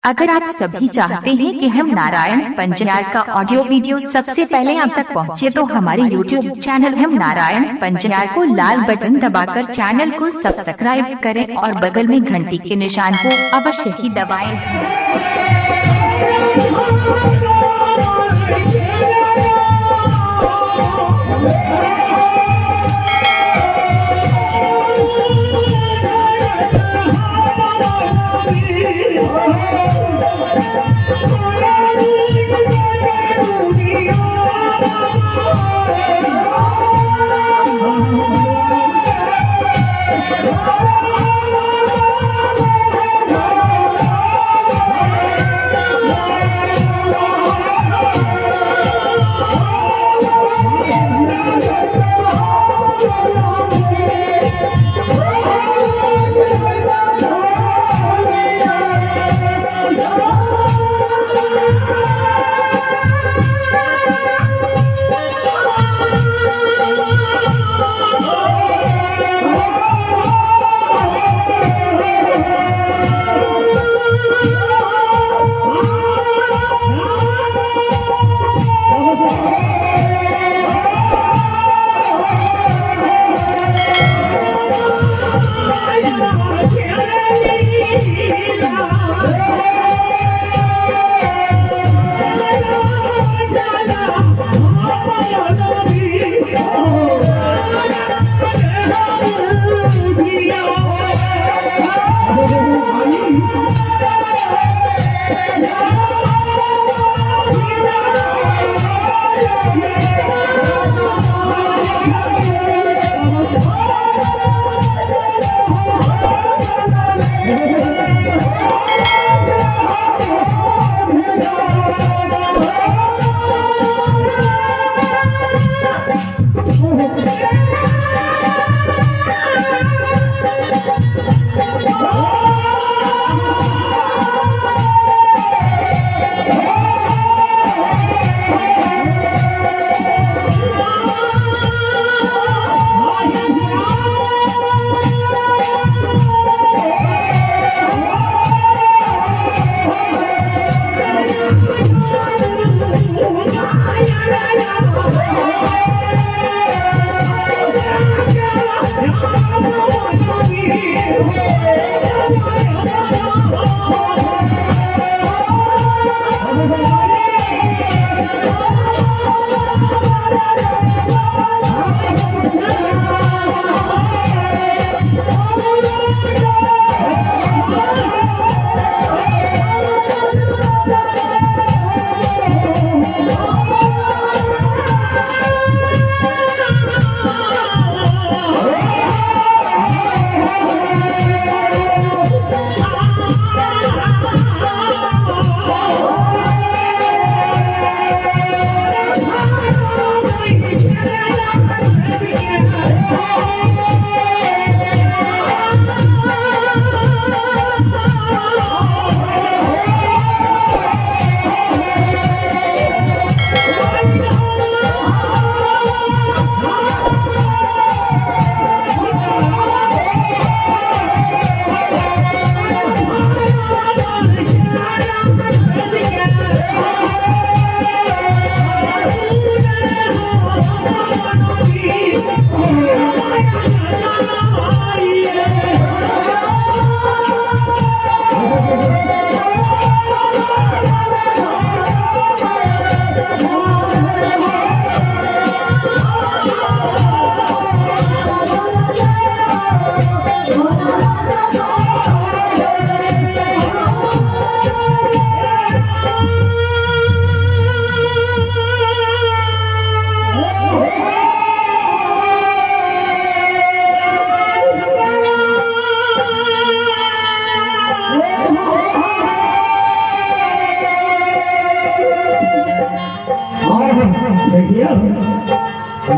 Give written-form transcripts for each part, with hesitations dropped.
अगर आप सभी चाहते हैं कि हम नारायण पंजियार का ऑडियो वीडियो सबसे पहले आप तक पहुंचे तो हमारे YouTube channel हम नारायण पंजियार को लाल बटन दबाकर चैनल को सब्सक्राइब करें और बगल में घंटी के निशान को अवश्य ही दबाएं।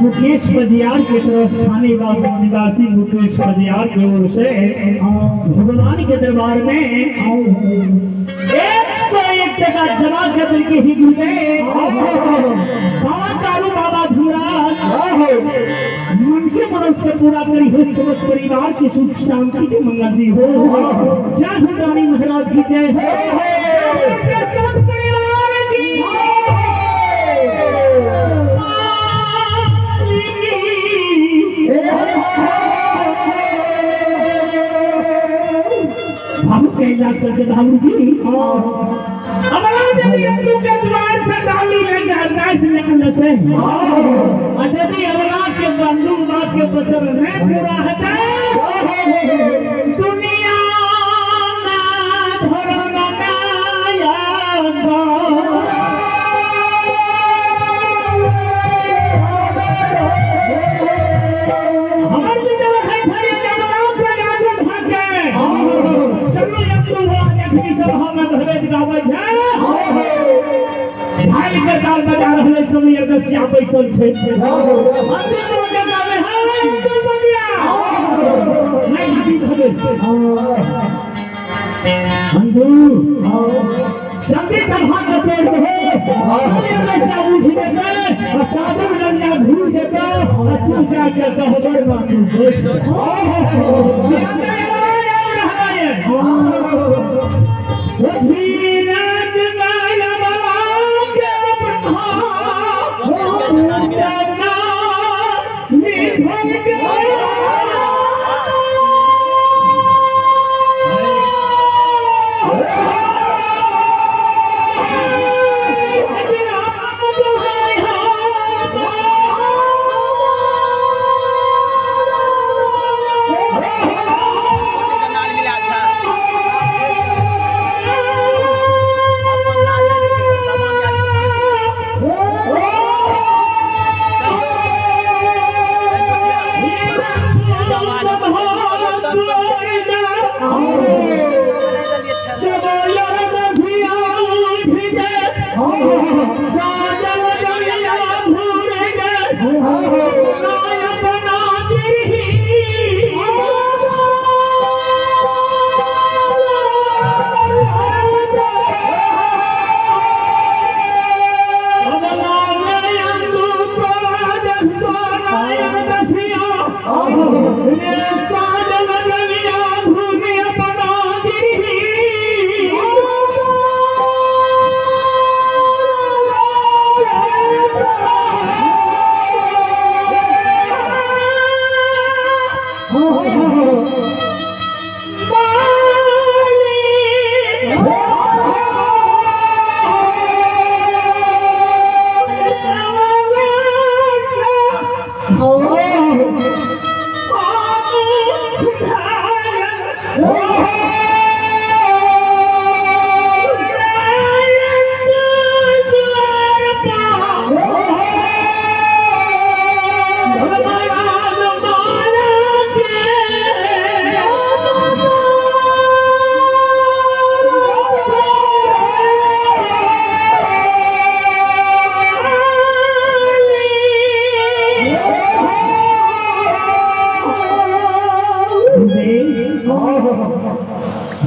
मुकेश पंजियार के तरफ स्थानीय निवासी मुकेश पंजियार की ओर से भगवान के दरबार में 101 टका जमा कर के ही में बाबा कारू बाबा धुराज मन के मनुष्य पूरा करी हो, समस्त परिवार की सुख शांति की मंगल दी हो। जय हो रानी महाराज की जय हो। परिवार की हम कैला करके बाबूजी अमला जब यंदू के द्वार से डाली में जाता से निकलते हैं। अच्छा जी अमला के बंधु बात के बचन में पूरा हटा दुनिया ना धर्म माया हमर विचार है सारे जमना से आगू भागे चलू यंदू हुआ जखनी सभा में भवेज गाबै छै झाल के ताल बजा रहले समय दसिया बैसल छै अंतिम लोग के गावे है अंतिम बगिया नहीं भाभी भवे अंधू जल्दी सभा के तोड़ दे दसिया उठ जेतै और साधु लंगा घूर जेतै और तू जाके सहबर में तू बैठ धीरज गाय बला के निधन के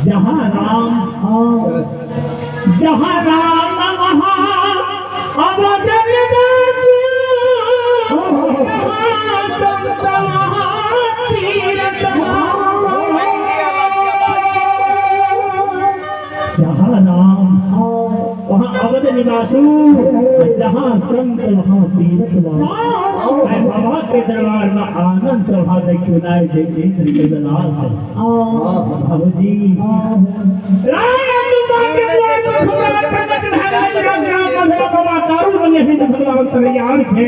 जहाँ राम जहाँ राम वहाँ अवधन वासु, जहाँ संत वहाँ तीर्थ। जहाँ राम वहाँ अवध निवासु, जहाँ संत वहाँ तीर्थ। बाबा के दरबार में आनंद सभा देखियो नाय जय इंद्र के दलाल है बाबूजी। बाबा दारू बने हिंद भगवान तैयार छे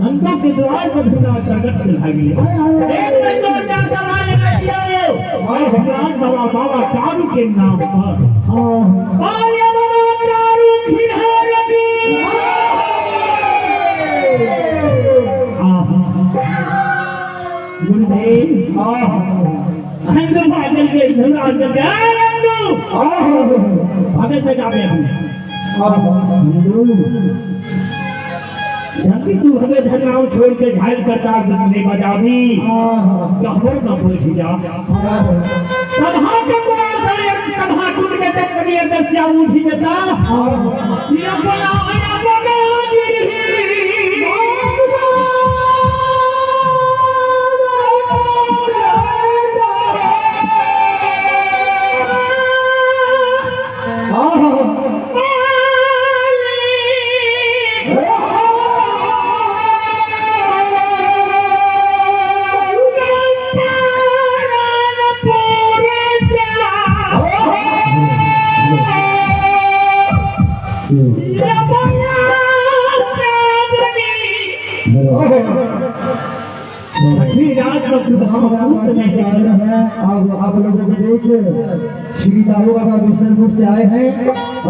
अंतों के द्वार पर भगवान प्रकट भागी एक में दो चार सवाल लगाइयो और भगवान बाबा बाबा चारू के नाम पर बाबा बाबा चारू खिहार की। गुरुदेव हिंदू भागल के धनराज के हिंदू भगत में जावे हम हिंदू जब तू हमें धनराव छोड़ के घायल करता नहीं बजावी गहबर न बैठ जा सभा के द्वार पर सभा टूट के तक कभी दस्या उठ जाता ये बना बना आप लोगों के बीच श्री दारू बाबा बिशनपुर से आए हैं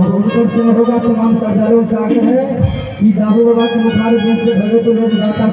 और उनकर से होगा तमाम श्रद्धालुओं से आगे है कि दारू बाबा के मुखार से भगत लोग दाता।